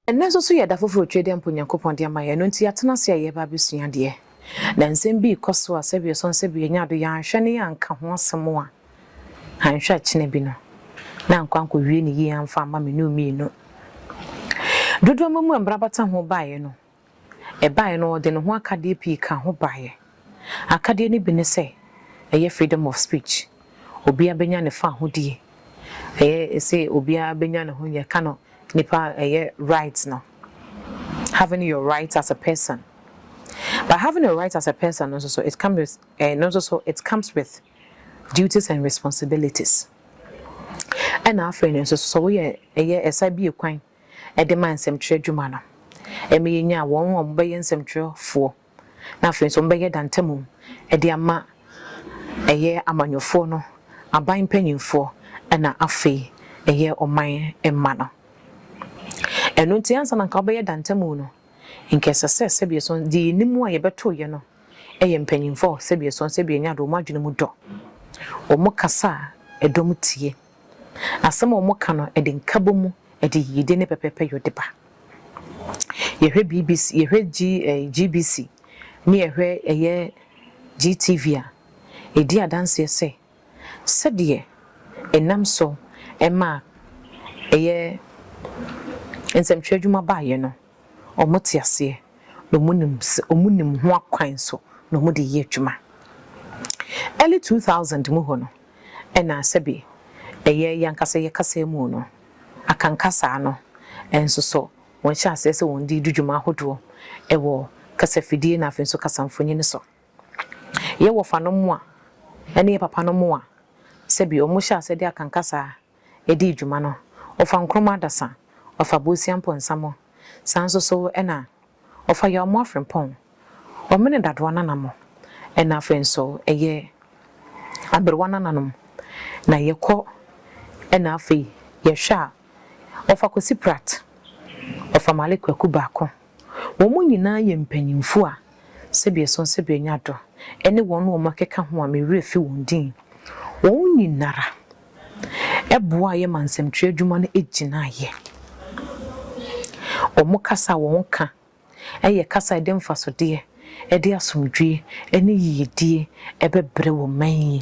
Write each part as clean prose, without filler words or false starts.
Ɛnnɛ nso so yɛ da foforɔ Twedeɛ mpo Nyankopɔn de ama yɛn, ɛno nti yɛatena ase a yɛreba abɛsua adeɛ. Na nsɛm bi rekɔ so a sɛbi ɛsɔn sɛbi yɛnya do, yɛanhwɛ na yɛanka ho asɛm a, anhwɛ a kyena bi no, na ankɔ ankɔwie ne yie amfa amma me ne wo mmienu. Dodoɔ ma mu a mmara bata ho baeɛ no, ɛbaeɛ no ɔde ne ho akadeɛ pii ka ho baeɛ. Akadeɛ no bi ne sɛ, ɛyɛ freedom of speech, obiara bɛnya ne fahodie, ɛyɛ sɛ obiara bɛnya ne ho yɛka no nipa ɛyɛ right no, having your right as a person. But having a right as a person no nso so it comes with no nso so it comes with duties and responsibilities. Ɛna afei no nso so woyɛ ɛyɛ ɛsa bi kwan ɛde ma nsɛmtwerɛ adwuma no, ɛma yɛnya wɔn a wɔbɛyɛ nsɛmtwerɛfoɔ na afei nso wɔbɛyɛ dantamu ɛde ama ɛyɛ amanyɔfoɔ no, aban mpanyinfoɔ, ɛna afei ɛyɛ ɔman mma no. Ɛno nti ansa na nka wobɛyɛ dantamu no, nka ɛsɛ sɛ sɛbi so deɛ yɛnim a yɛbɛtoyɛ no ɛyɛ mpanyinfoɔ sɛbi so sɛbi nya do wɔn adwene mu dɔ, wɔn kasa a ɛdɔm tie, asɛm a wɔn ka no ɛde nkabɔ mu, ɛde yiyedi ne pɛpɛɛpɛ yɛ ɔde ba. Yɛhwɛ BBC, yɛhwɛ G GBC ne yɛhwɛ ɛyɛ GTV a ɛdi adanseɛ sɛ sɛdeɛ ɛnam so ɛma ɛyɛ nsɛmtwerɛ adwuma baeɛ no, ɔmo te aseɛ na ɔmo nim ɔmo nim ho akwan so na ɔmo de yɛ adwuma. Early 2000 mu hɔ no, ɛna sɛbi ɛyɛ yankasa yɛ kasa mu no, akankasaa no ɛnso so wɔn hyɛ aseɛ sɛ wɔn de di dwuma ahodoɔ ɛwɔ kasafidie na afei nso kasamfonin so. Yɛwɔ fa no mu a ɛne yɛ papa no mu a sɛbi ɔmo hyɛ aseɛ de akankasaa ɛdi dwuma no, ɔfa Nkrumah Adasa, ɔfa Bosia Mpɔnsam, saa nso so ɛna ɔfa Yaw Frimpong, ɔmene dadoa nanam, ɛna afei nso ɛyɛ aberewa nananom na yɛkɔ. Ɛna afei yɛhwɛ a ɔfa Kwesi Pratt, ɔfa Malik Kwaku Baako, wɔn mu nyinaa yɛ mpanyimfo a sɛbi ɛso sɛbi anya do ɛne wɔn a wɔn akeka ho a mewerɛ fi wɔn din. Wɔn nyinara ɛboa yɛ ma nsɛmtwerɛ adwuma no gyinaeɛ. Wɔn kasa a wɔn ka ɛyɛ kasa a ɛde mfasodeɛ, ɛde asomdwie ɛne yiedie ɛbɛbrɛ wɔ man yi.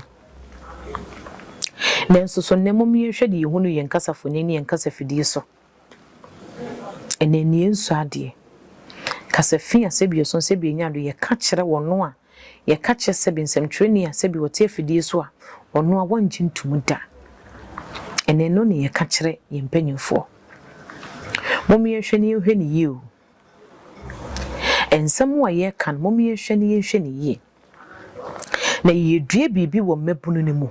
Nanso so nnɛ mom yɛnhwɛ deɛ yɛhu no yɛn kasafoni ne yɛn kasafidie so. Ɛnɛ nie nsu adeɛ kasafi a sɛbi ɛso sɛbi enya do yɛka kyerɛ wɔn a yɛka kyerɛ sɛbi nsɛmtwerɛni a sɛbi wɔte afidie so a ɔno a wɔngye ntom da. Ɛnɛ no ne yɛka kyerɛ yɛn mpanyinfoɔ. Mom yɛnhwɛ ne yɛnhwɛ ne yie o. Nsɛm a yɛka no, mom yɛnhwɛ ne yɛnhwɛ ne yie na yɛdua biribi wɔ mmabunu no mu.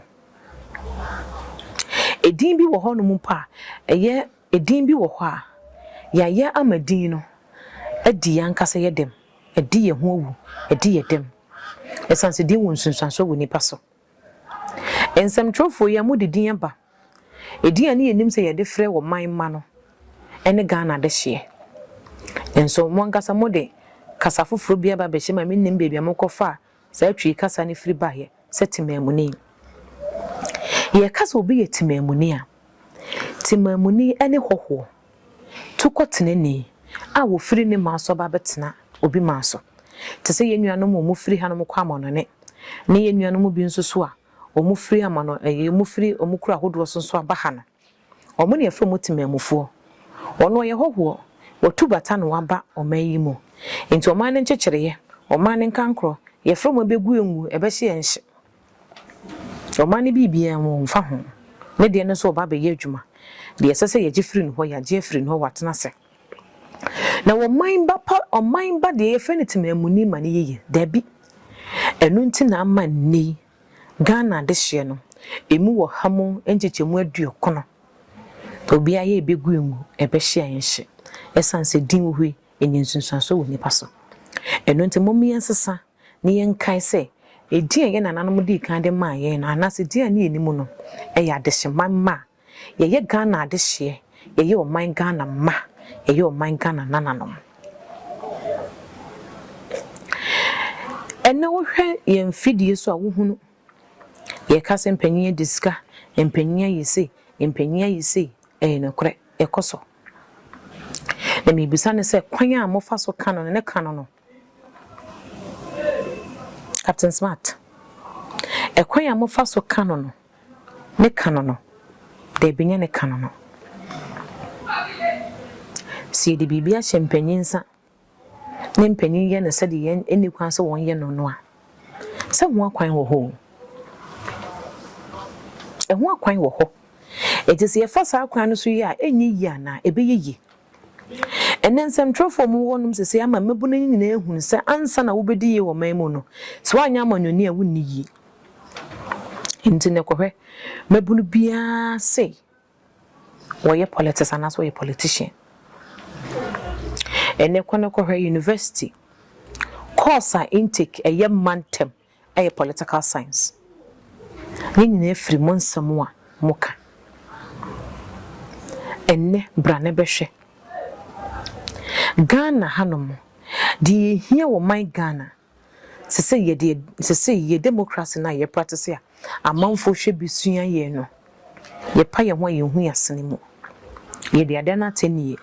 Edin bi wɔ hɔnom mpo a ɛyɛ edin bi wɔ hɔ a yɛayɛ ama din no adi yɛn ankasa yɛ dɛm, ɛdi yɛn ho awu, ɛdi yɛ dɛm, ɛsiane sɛ din wɔ nsunsuansoɔ wɔ nipa so. Nsɛmtwerɛfoɔ yi a mode din aba, edin a ne yɛnim sɛ yɛde frɛ wɔ man ma no ɛne Ghana adehyeɛ nso, mo ankasa mode kasa foforɔ bi aba abɛhyɛ ma mennim baabi a mokɔfa a saa Twi kasa no firi baeɛ sɛ temaamuni. Yɛka sɛ obi yɛ temaamuni a, temaamuni ne hɔhoɔ tukɔtenani a wɔfiri ne man so aba abɛtena obi man so, te sɛ yɛn nuanom a wɔfiri hanom kɔ amanɔne ne yɛn nuanom bi nso so a wɔn firi amano ɛyɛ wɔn firi wɔn kuro ahodoɔ so nso aba ha no, wɔn ne yɛfrɛ wɔn temaamufoɔ. Ɔno ɔyɛ hɔhoɔ, wɔtu bata na waba ɔman yi mu, nti ɔman no nkyekyereɛ, ɔman no nkankorɔ, yɛfrɛ wɔn ɛbɛgu engu ɛbɛhyɛ yɛn hye. Ɔman no biribiara wɔn mfa ho ne deɛ no nso ɔba abɛyɛ adwuma deɛ ɛsɛ sɛ yɛgye firi ne hɔ, yɛagye afiri ne hɔ, watena ase. Na ɔman ba pa, ɔman ba deɛ yɛfrɛ no temaamuni ma no yie daabi. Ɛno nti na ama nne yi Ghana adehyeɛ no emu wɔ ha mu nkyekyɛmu 90, obiara yɛ ebɛgu engu ɛbɛhyɛ yɛn hye, ɛsiane sɛ din wɔ hɔ yi ɛnya nsunsuansoɔ wɔ nipa so. Ɛno nti mom yɛnsesa na yɛnkae sɛ edin a yɛn nananom dii kan de maa yɛn no anaasɛ din a ne yɛnim no ɛyɛ adehyeman mma a yɛyɛ Ghana adehyeɛ, yɛyɛ ɔman Ghana mma, yɛyɛ ɔman Ghana nananom. Ɛnɛ wohwɛ yɛn fidie so a wohunu yɛka sɛ mpanyin adi sika, mpanyin ayɛ sei, mpanyin ayɛ sei, ɛyɛ nokorɛ, ɛkɔ so. Na mebisa ne sɛ, kwan a mofa so ka no no ne ka no no, Captain Smart, ɛkwan a mofa so ka no no ne ka no no, daabi, nyɛ ne ka no no. Sɛ yɛde biribi ahyɛ mpanyin nsa ne mpanyin yɛ no sɛdeɛ yɛn ani kwan sɛ wɔn yɛ no no a, sɛ ho akwan wɔ hɔ o, ɛho akwan wɔ hɔ. Ɛti sɛ yɛfa saa kwan no so yi a, ɛnyɛ yie anaa ɛbɛyɛ yie. Ɛnɛ nsɛmtwerɛfoɔ mu wɔ nom sese ama mmabunu no nyinaa ehunu sɛ ansa na wobɛdi yie wɔ man mu no, sɛ woanyɛ amanyɔni a, wonni yie. Nti ne kɔhwɛ mmabunu biara se wɔyɛ politics anaasɛ wɔyɛ politician. Ɛnɛ kɔ ne kɔhwɛ university course a intake ɛyɛ mantam ɛyɛ political science. Ne nyinaa firi mo nsɛm a moka. Ɛnnɛ bra ne bɛhwɛ Ghana hanom deɛ, yɛhia wɔ man Ghana sɛ yɛde sɛ yɛ democracy no a yɛ practice a amanfoɔ hwɛ bi sua yɛn no, yɛpa yɛn ho a yɛnhu yɛn asene mu, yɛde adeɛ no atɛ nie.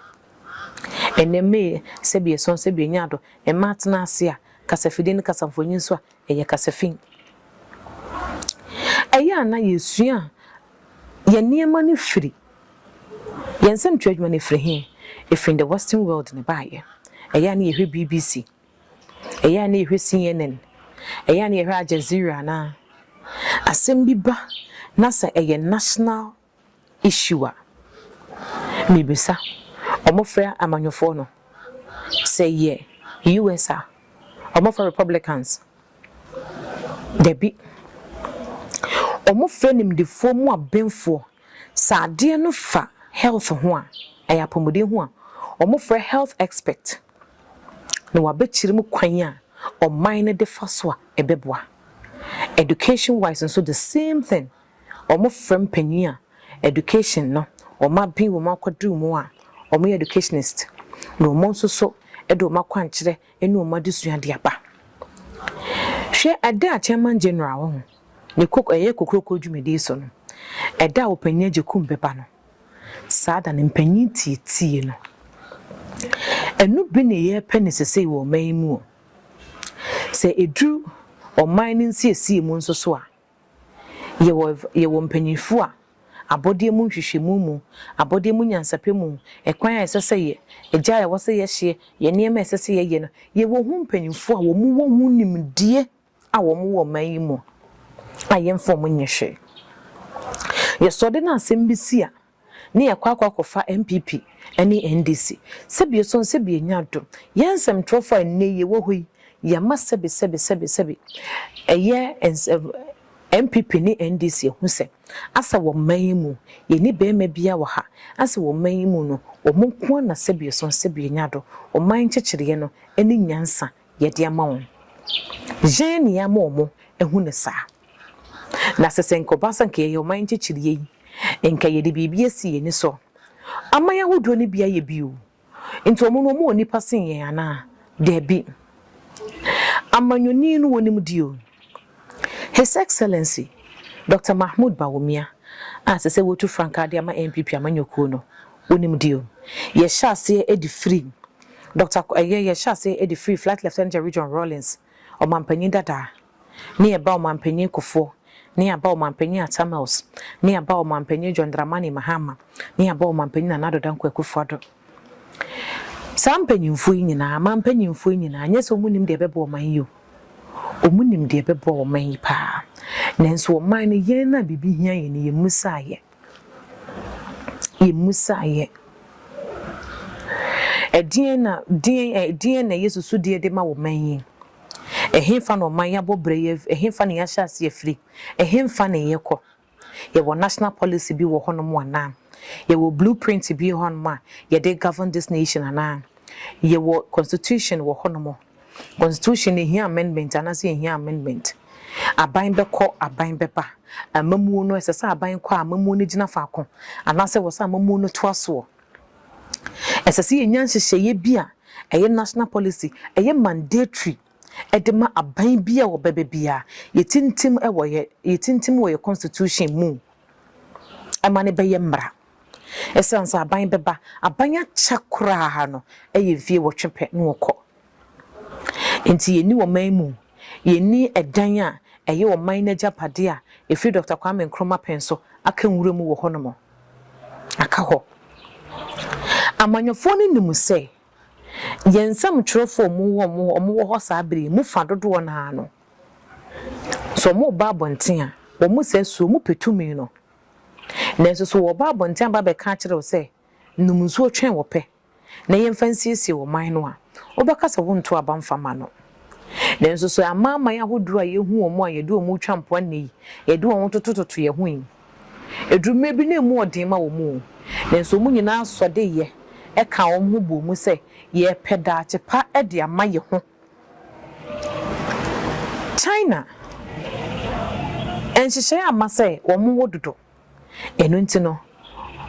Ɛnɛ mmee sɛbi ɛsɔn sɛbi ɛnya ado mmaa tena ase a, kasafidie ne kasamfonin nso a ɛyɛ kasafin. Ɛyɛ a na yɛsua yɛn nneɛma no firi yɛn nsɛm twerɛ adwuma no firi he? Ɛfiri the Western world ne baayɛ. Ɛyɛ a na yɛhwɛ BBC, ɛyɛ a na yɛhwɛ CNN, ɛyɛ a na yɛhwɛ Al Jazeera. Anaa asɛm bi ba na sɛ ɛyɛ national issue a, mebisa, ɔmofrɛ amanyɔfoɔ no? Sɛ yɛ US a, ɔmofrɛ Republicans? Dabi, ɔmofrɛ nimdefoɔ mu abenfoɔ. Sɛ adeɛ no fa health ho a, ɛyɛ apɔmuden ho a, ɔmofrɛ health expert na wabɛkyerɛ mu kwan a ɔman no de fa so a ɛbɛboa. Education wise nso, the same thing. Ɔmofrɛ mpanyin a education no ɔmo aben wɔn akɔduru mu a ɔmo yɛ educationist, na ɔmo nso so de ɔmo akwankyerɛ ne ɔmo adesua de aba. Hwɛ, ɛda a Chairman General wɔ ho ne koko ɛyɛ kokoroko dwumadie so no, ɛda a ɔpanyin Agyekum bɛba no, saa da no mpanyin tietie no. Ɛno bi ne yɛrepɛ ne sesei wɔ ɔman yi mu o. Sɛ ɛduru ɔman no nsiesie mu nso so a, yɛwɔ mpanyinfo a abɔdeɛ mu nhwehwɛmu mu, abɔdeɛ mu nyansapɛ mu, ɛkwan a ɛsɛ sɛ yɛ ɛgya a ɛwɔ sɛ yɛhyeɛ yɛ nneɛma a ɛsɛ sɛ yɛyɛ no, yɛwɔ ho mpanyinfo a wɔn wɔ ho nimdeɛ a wɔn wɔ ɔman yi mu a yɛmfa wɔn nyɛ hwee. Yɛsɔde no asɛm bi si a, ne yɛkɔ akɔfa NPP ne NDC, sɛbi so sɛbi enya do. Yɛn nsɛmtwerɛfoɔ a nnɛ yɛwɔ hɔ yi, yɛama sɛbi sɛbi sɛbi sɛbi ɛyɛ nsɛm NPP ne NDC ehu sɛ asa wɔ man yi mu yɛni bɛrima bia wɔ ha. Asa wɔ man yi mu no, wɔn nko na sɛbi so sɛbi enya do. Ɔman nkyekyereɛ no ne nyansa yɛde ama wɔn, yɛn ne yɛama wɔn ehu ne saa. Na sɛ nkɔba sɛ nka yɛyɛ ɔman nkyekyereɛ yi, nka yɛde biribi asi yɛn ani so. Aman ahodoɔ no bi ayɛ bi o, nti wɔn no wɔn wɔ nipa sen yɛn anaa? Daabi. Amanyɔni no wɔ nim di o. His Excellency Dr Mahmood Bawumia a sɛ wɔtu frankaa de ama NPP amanyɔkuo no, wɔnim di o. Yɛhyɛ aseɛ de firi Dr ɛyɛ yɛhyɛ aseɛ de firi Flight Lieutenant Jerry John Rawlings, ɔmanpanyin dadaa, ne yɛba ɔmanpanyin Kufuor, ne yɛaba ɔmanpanyin Atta Mills, ne yɛaba ɔmanpanyin John Dramani Mahama, ne yɛaba ɔmanpanyin Nana Addo Dankwa Akufo-Addo. Saa mpanyinfoɔ yi nyinaa, aman mpanyinfoɔ yi nyinaa, nyɛ sɛ wɔn nim deɛ ɛbɛbɔ ɔman yi o. Wɔn nim deɛ ɛbɛbɔ ɔman yi paa, nanso ɔman no yɛn na biribi hia yɛn no, yɛn mu saayɛ, yɛn mu saayɛ. Ɛdeɛn na deɛn ɛdeɛn na ɛyɛ susudeɛ de ma ɔman yi? Ɛhefa na ɔman yɛabɔ brɛ yɛ? Ɛhefa na yɛahyɛ ase afiri? Ɛhefa na yɛkɔ? Yɛwɔ national policy bi wɔ hɔnom anaa? Yɛwɔ blueprint bi wɔ hɔnom a yɛde govern this nation anaa? Yɛwɔ constitution wɔ hɔnom? Constitution ehia amendment anaasɛ ehia amendment? Aban bɛkɔ, aban bɛba, amamuo no, ɛsɛ sɛ aban kɔ a, amamuo no gyina faako anaasɛ wɔ sɛ amamuo no toa soɔ? Ɛsɛ sɛ yɛnya nhyehyɛeɛ bi a ɛyɛ national policy, ɛyɛ mandatory ɛde ma aban bi a wɔbɛbɛ bia. Yɛtintim wɔ yɛ constitution mu ɛma ne bɛyɛ mmara. Ɛsiane sɛ aban bɛba, aban akyɛ koraa no yɛ mfie 8 pɛ na wɔkɔ. Nti yɛnni ɔman mu, yɛnni ɛdan a ɛyɛ ɔman no agyapadeɛ a ɛfiri Dr. Kwame Nkrumah pɛn so aka nwura mu wɔ hɔnom. Aka hɔ. Amanyɔfoɔ no nim sɛ yɛn nsɛmtwerɛfoɔ a wɔwɔ hɔ saa bere yi mu fa dodoɔ no ara no, sɛ wɔreba abɔnten a, wɔn sɛ suo, wɔpɛ tumi no. Nanso so wɔreba abɔnten aba abɛka akyerɛ wo sɛ nom nsuo twɛn wɔpɛ na yɛmfa nsiesie ɔman no a, wobɛka sɛ wonto aba mfa ma no. Nanso so amanaman ahodoɔ a yɛhu wɔn a yɛde wɔn retwa mpoa nnɛ yi, yɛde wɔn totototo yɛn ho yi, ɛduru mmerɛ bi na ɛmu ɔden ma wɔn o, nanso wɔn nyinaa sɔ de yɛ ka wɔn ho bɔ mu sɛ yɛrepɛ daakye pa de ama yɛn ho. China nhyehyɛe amma sɛ wɔn dodo, ɛno nti no,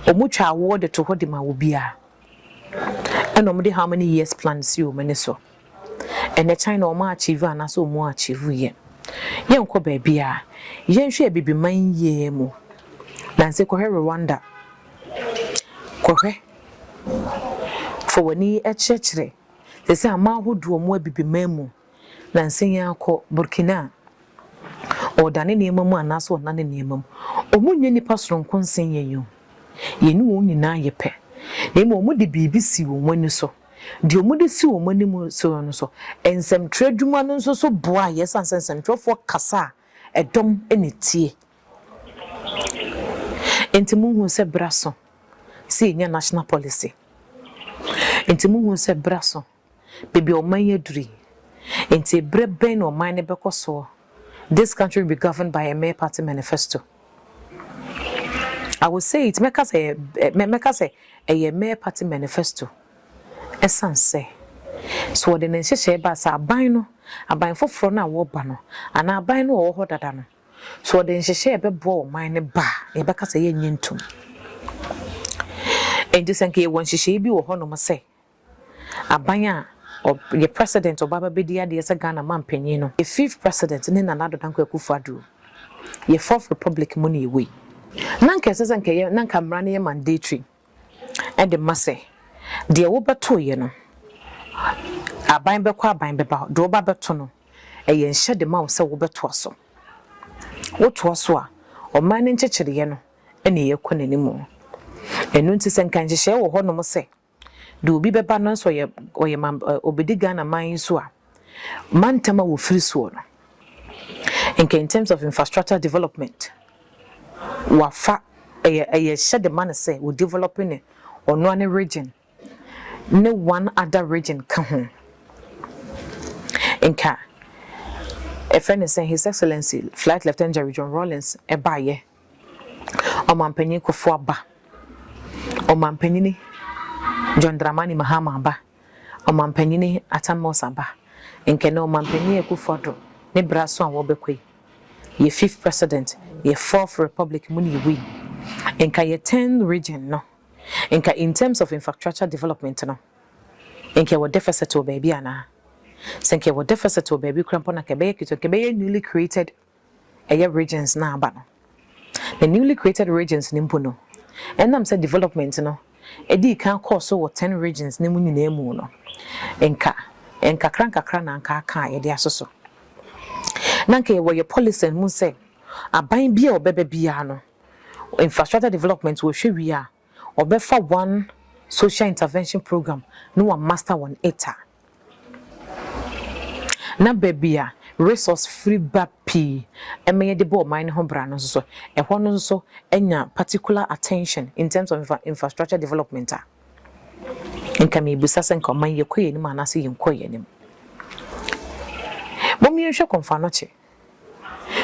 wɔtwa awoɔ de to hɔ de ma obiara. Ɛna wɔde how many years plan si wɔn ani so. Ɛnɛ China wɔn achieve anaasɛ wɔn achieve yɛ. Yɛnkɔ baabi a, yɛnhwɛ abibiman yie mu. Nansi kɔhwɛ Rwanda. Kɔhwɛ. Fa w'ani kyerɛkyerɛ te sɛ aman ahodoɔ mu abibiman mu. Nansi yɛn akɔ Burkina. Ɔdane nneɛma mu anaasɛ ɔnane nneɛma mu. Wɔn nyɛ nipa soronko nsen yɛn o. Yɛne wɔn nyinaa yɛ pɛ. Na mmom wɔn de biribi si wɔn ani so. Deɛ wɔn de si wɔn anim so no so, nsɛmtwerɛ adwuma no nso so boa yɛ ɛsiane sɛ nsɛmtwerɛfoɔ kasa a ɛdɔm na tie. Nti muhu sɛ bra so sɛ yɛnya national policy. Nti muhu sɛ bra so baabi a ɔman yi aduru yi. Nti berɛ bɛn na ɔman no bɛkɔ soɔ? This country will be governed by a mere party manifesto. I will say it, mɛka sɛ ɛyɛ mere party manifesto. Ɛsiane sɛ, so wɔde ne nhyehyɛe ba sɛ aban no, aban foforɔ no a wɔreba no, anaa aban no a ɔwɔ hɔ dada no, so wɔde nhyehyɛe bɛboa ɔman no ba a, yɛbɛka sɛ yɛnyɛ ntom. Nti sɛ nka yɛwɔ nhyehyɛe bi wɔ hɔnom sɛ, aban a yɛ president ɔba bɛbɛdi adeɛ sɛ Ghana mampanyin no, yɛ fifth president ne Nana Addo Dankwa Akufo-Addo, yɛ fourth republic mu ne yɛwɔ yi. Na nka ɛsɛ sɛ nka yɛ na nka mmara no yɛ mandatory ɛde ma sɛ deɛ wobɛtoeɛ no, aban bɛkɔ aban bɛba, deɛ woba bɛto no, ɛyɛ nhyɛ de ma wo sɛ wobɛtoa so. Wotoa so a, ɔman no nkyekyereeɛ no ɛna yɛkɔ n'anim. Ɛno nti sɛ nka nhyehyɛe wɔ hɔnom sɛ deɛ obi bɛba no nso ɔyɛ man obɛdi Ghana man yi so a, mantam a wɔfiri soɔ no, nka in terms of infrastructure development, wafa ɛyɛ hyɛ de ma no sɛ wɔ develop ne ɔno ne region ne one other region ka ho. Nka ɛfrɛ ne sɛ His Excellency Flight Lieutenant Jerry John Rawlings ɛbaayɛ, ɔmanpanyin Kufuor aba, ɔmanpanyini John Dramani Mahama aba, ɔmanpanyini Atta Mills aba, nkɛ ne ɔmanpanyin Akufo-Addo ne bra so a wɔbɛkɔ yi, yɛ fifth president, yɛ fourth republic mu ne yɛwɔ yi, nka yɛ 10 region no, nka in terms of infrastructure development no, nka yɛwɔ deficit wɔ baabi anaa? Sɛ nka yɛwɔ deficit wɔ baabi kora mpo na nka ɛbɛyɛ ketewa, nka ɛbɛyɛ newly created ɛyɛ regions na aba no. The newly created regions ne mpo no, ɛnam sɛ development no ɛdii kan kɔɔ so wɔ 10 regions ne mu nyinaa mu no, nka nkakra nkakra na nka aka a yɛde asoso. Na nka yɛwɔ yɛ policy mu sɛ aban bi a ɔbɛba biara no, infrastructure development wɔhwɛ wie a, ɔbɛfa one social intervention program na wa master on it a, na baabi a resource firi ba pii ɛma yɛde bɔ ɔman no ho bra no nso so, ɛhɔ no nso anya particular attention in terms of infrastructure development a, nka mebisa sɛ nka ɔman yɛkɔ yɛn anim anaasɛ yɛnkɔ yɛn anim? Mom yɛnhwɛ Komfo Anokye.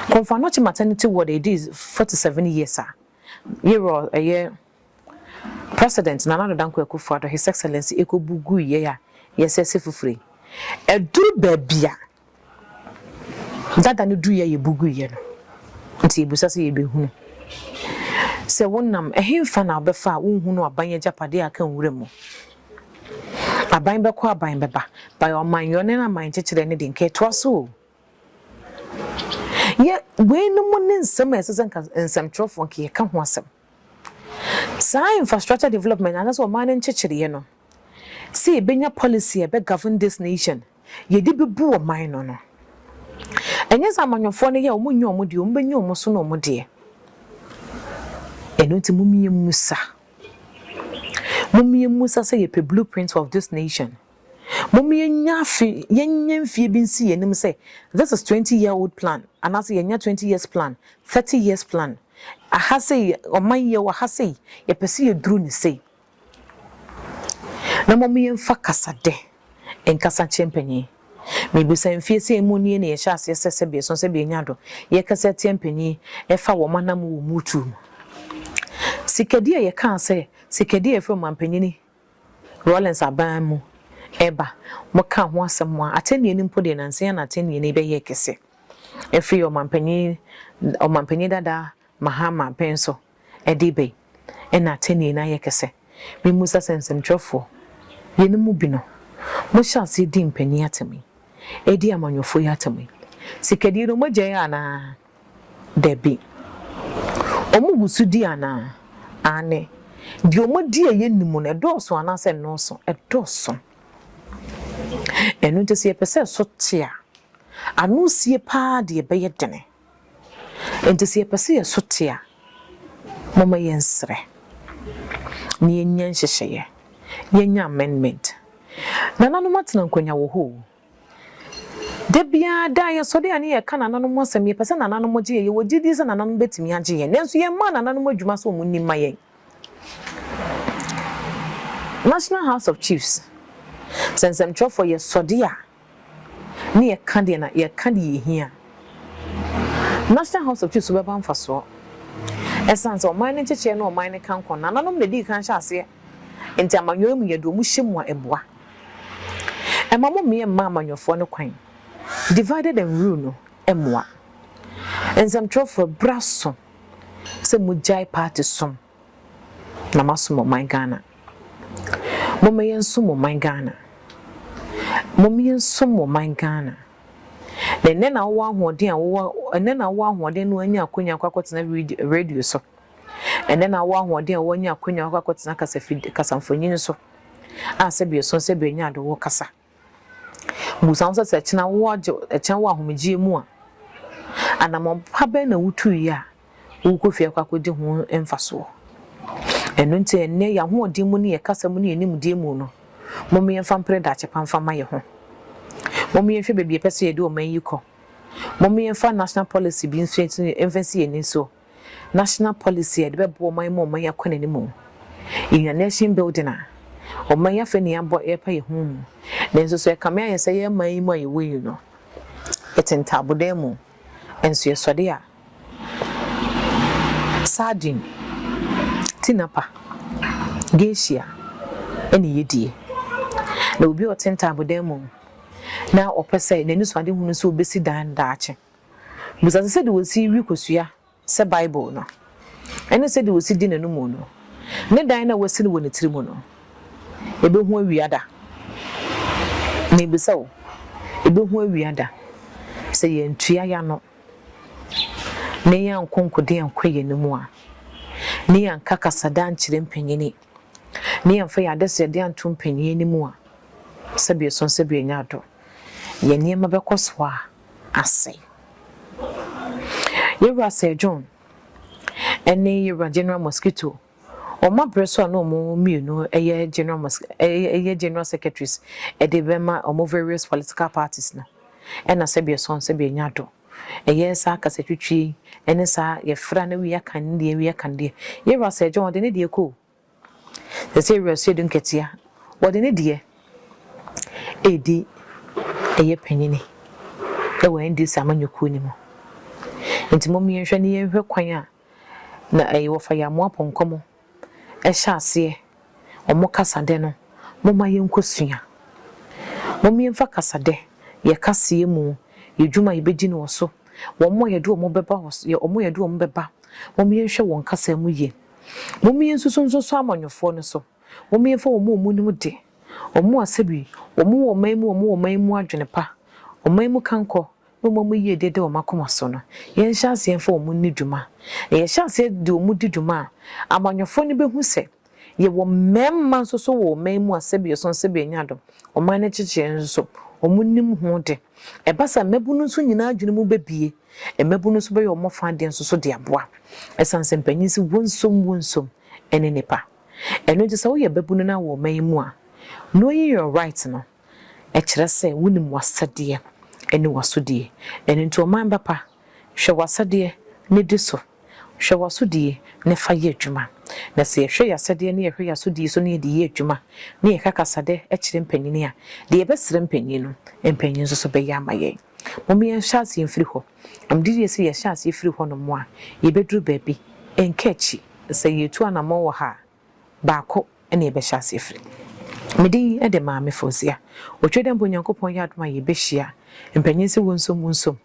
Komfo Anokye maternity ward a ɛdi 47 years a yɛwɔ ɛyɛ President Nana Addo Dankwa Akufo-Addo, His Excellency, ɛkɔbu gu yɛ a yɛsɛ sɛ foforɔ yi ɛduru baabi a dada no duru yɛ yɛbu gu yɛ no. Nti yɛbusa sɛ yɛbɛhunu sɛ wonam ɛhemfa na wobɛfa a wonhunu aban agyapadeɛ a aka nwura mu. Aban bɛkɔ, aban bɛba, by ɔmanyɔ ne aman kyekyerɛ ne de nka ɛtoa so o. Yɛ weinom ne nsɛm a ɛsɛ sɛ nka nsɛmtwerɛfoɔ nka yɛka ho asɛm. Saa infrastructure development anaasɛ ɔman no nkyekyereɛ no, sɛ yɛbɛnya policy a ɛbɛ govern this nation, yɛde bɛbu ɔman no, ɛnyɛ sɛ amanyɔfoɔ no yɛ a wɔn nyɛ wɔn deɛ, wɔn bɛnyɛ wɔn so na wɔn deɛ. Ɛno nti mom yɛmmusa, mom yɛmmusa sɛ yɛpɛ blueprint of this nation. Mom yɛnya afe, yɛnya mfie bi nsi yɛn anim sɛ this is 20 year old plan anaasɛ yɛnya 20 years plan, 30 years plan. Aha sei ɔman yɛ wɔ ha sei, yɛpɛ sɛ yɛduru ne sei. Na mom yɛmfa kasadɛ nkasa kyerɛ mpanyin. Mebisa, mfie sɛ mu nie na yɛhyɛ aseɛ sɛ sɛbi ɛso sɛbi ɛnya do yɛkasa tia mpanyin ɛfa wɔn anam wɔ mutu mu sikadi a yɛkaa sɛ sikadi a yɛfrɛ ɔmampanyini Rawlings aban mu ɛba, moka ho asɛm a atɛnnie no mpo deɛ, nansa na atɛnnie no bɛyɛ kɛse ɛfiri ɔmampanyin dada Mahama pɛn so ɛde bɛyi ɛna atɛnnie no ayɛ kɛse. Memusa sɛ nsɛmtwerɛfoɔ yɛn mu bi no, mohyɛ ase di mpanyin atam yi, ɛdi amanyɔfoɔ yi atam yi, sikadie no mogya yɛ anaa dabi? Ɔmo gu so di anaa? Ane deɛ ɔmo di a ɛyɛ nimu no ɛdɔɔso anaasɛ ɛnɔɔso? Ɛdɔɔso. Ɛno nti sɛ yɛpɛ sɛ ɛso te a, ano sie paa deɛ ɛbɛyɛ dene. Nti sɛ yɛpɛ sɛ yɛso te a, moma yɛnsrɛ na yɛnya nhyehyɛeɛ, yɛnya amendment. Nananom atena nkonnwa wɔ hɔ o. Da biara da yɛsɔre a ne yɛka nananom asɛm, yɛpɛ sɛ nananom gye yɛn, yɛwɔ gyidie sɛ nananom bɛtumi agye yɛn, nanso yɛmmaa nananom adwuma sɛ wɔn nim ma yɛn. National House of Chiefs, sɛ nsɛmtwerɛfoɔ yɛsɔde a ne yɛka deɛ na yɛka deɛ yɛhia, National House of Chiefs bɛba mfasoɔ, ɛsiane sɛ ɔman no nkyekyɛ ne ɔman no ka nkɔ nananom na di kan hyɛ aseɛ. Nti amanyɔ mu yɛde ɔmo hyɛ mu a, ɛboa. Ɛma mo mmea mma amanyɔfoɔ no kwan divided and rule no ɛmmoa. Nsɛmtwerɛfoɔ bra so sɛ mogyae party som na masom ɔman Ghana. Momma yɛnsom ɔman Ghana, momma yɛnsom ɔman Ghana. Na ɛnɛ na wowɔ ahoɔden a wowɔ, ɛnɛ na wowɔ ahoɔden no anya akonnwa akɔ akɔtena radio so, ɛnɛ na wowɔ ahoɔden a wɔanya akonnwa akɔ akɔtena kasamfonin so a sɛbi ɛso sɛbi ɛnya ade wɔ kasa. Busa wo sɛ sɛ ɛkyena wowɔ agye, ɛkyena wɔ ahomegyeɛ mu a, anammɔn pa bɛn na wotu yi a wokɔ fie akɔ akɔdi ho mfasoɔ? Ɛno nti ɛnnɛ yɛn ahoɔden mu ne yɛ kasa mu ne yɛn nimdeɛ mu no, momma yɛmfa mpere daakye pa mfa ma yɛ ho. Momma yɛnhwɛ baabi yɛpɛ sɛ yɛde ɔman yi kɔ. Momma yɛmfa national policy bi nso mfa si yɛn ani so, national policy a yɛde bɛboa ɔman mu, ɔman yi akɔ n'anim. Yɛnya nation building a, ɔman yi afei ne yɛabɔ yɛpa yɛn ho mu. Nanso so ɛkame ayɛ sɛ yɛn man yi mu a yɛwɔ yi no, yɛte ntaabodan mu nso yɛsɔre a, sardine, tinapa, geisha ɛna yɛdie. Na obi a ɔte ntaabodan mu na ɔpɛ sɛ n'ani so ade hunu sɛ obɛsi dan daakye, bisa sɛ sɛdeɛ wɔsi wi kosua sɛ Bible no ɛne sɛdeɛ wɔsi di n'anum no, ne dan no a wɔasi no wɔ ne tiri mu no, ɛbɛhu awia da? Na ebisa wo, ɛbɛhu awia da? Sɛ yɛntua ya no na yɛanko nkode ankɔ yɛn anim a, ne yɛanka kasada nkyerɛ mpanyini, ne yɛmfa yɛn adesrɛdeɛ anto mpanyin anim a, sɛbi ɛso sɛbi ɛnya ado, yɛn nneɛma bɛkɔ so a asɛe. Yɛwura Sir John ɛne yɛwura General Mosquito, wɔn abrɛ so a na wɔn mmienu ɛyɛ general secretaries ɛde bɛma wɔn various political parties no, ɛna sɛbi ɛso sɛbi ɛnya do ɛyɛ saa kasatwitwi ɛne saa yɛfra na wi aka ne deɛ, wi aka ne deɛ. Yɛwura Sir John ɔde ne deɛ kɔ sɛ yɛwura Suedu Nketea wɔde ne deɛ ɛredi ɛyɛ panyini ɛwɔ NDC amanyɔkuo no mu. Nti mom yɛnhwɛ ne yɛnhwɛ kwan a na ɛyɛ wɔfa yɛ amoa pɔnkɔ mu ɛhyɛ aseɛ ɔmo kasadɛ no. Momma yɛnkɔsua, mom yɛmfa kasadɛ yɛ kaseɛ mu yɛ dwuma yɛbɛdi no wɔ so. Wɔn mo yɛde wɔn bɛba wɔ so, wɔn yɛde wɔn bɛba, mom yɛnhwɛ wɔn kasa mu yie. Mom yɛnsusu nso so amanyɔfoɔ no so, mom yɛmfa wɔn a wɔn nim de wɔn a sɛbi wɔn wɔ ɔman mu, wɔn wɔ ɔman mu adwene pa, ɔman mu kankɔ. na wɔn mu yie deda wɔn akoma so no, yɛnhyɛ aseɛ mfa wɔn nni dwuma. Na yɛhyɛ aseɛ de wɔn di dwuma a, amanyɔfoɔ no bɛhu sɛ yɛwɔ mmarima nso so wɔ ɔman mu a sɛbi ɔsɔn sɛbi anya adom, ɔman no kyekyere nso so wɔn nim ho de. Ɛba sɛ mmabunu nso nyinaa adwene mu bɛbie, mmabunu nso bɛyɛ wɔn fa adeɛ nso so de aboa. Ɛsiane sɛ mpanyin si wɔnsom wɔnsom ɛne nipa. Ɛno nti sɛ woyɛ babunu na wɔ ɔman yi mu a, knowing your right no, ɛkyerɛ sɛ wonim w'asɛdeɛ ɛne w'asodie. Ɛno nti ɔman bɛpa, hwɛ w'asɛdeɛ ne di so, hwɛ w'asodie ne fa yɛ adwuma. Na sɛ yɛhwɛ yɛasɛdeɛ ne yɛhwɛ yɛasodie so ne yɛde yɛ adwuma ne yɛka kasadɛ kyerɛ mpanyin a, deɛ yɛbɛsrɛ mpanyin no, mpanyin nso so bɛyɛ ama yɛn. Mom yɛnhyɛ aseɛ mfiri hɔ. Amede yɛ sɛ yɛhyɛ aseɛ firi hɔ nom a, yɛbɛduru baabi ɛnka akyi. Sɛ yɛtu anammɔn wɔ ha a, baako ne yɛbɛhyɛ aseɛ firi. Mede de Maame Fozia. Otwa dɛ mpo Onyankopɔn yɛ adom a yɛbɛhyia. Mpanyin sɛ wɔnsom wɔnsom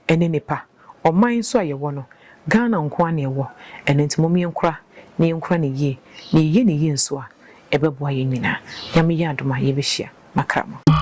ɛne nipa. Ɔman nso a yɛwɔ no, Ghana nko ara na ɛwɔ. Ɛno nti mom yɛnkora na yɛnkora ne yie. Na yɛyɛ ne yie nso a, ɛbɛboa yɛn nyinaa. Nyame yɛ adom a yɛbɛhyia. Makra mo.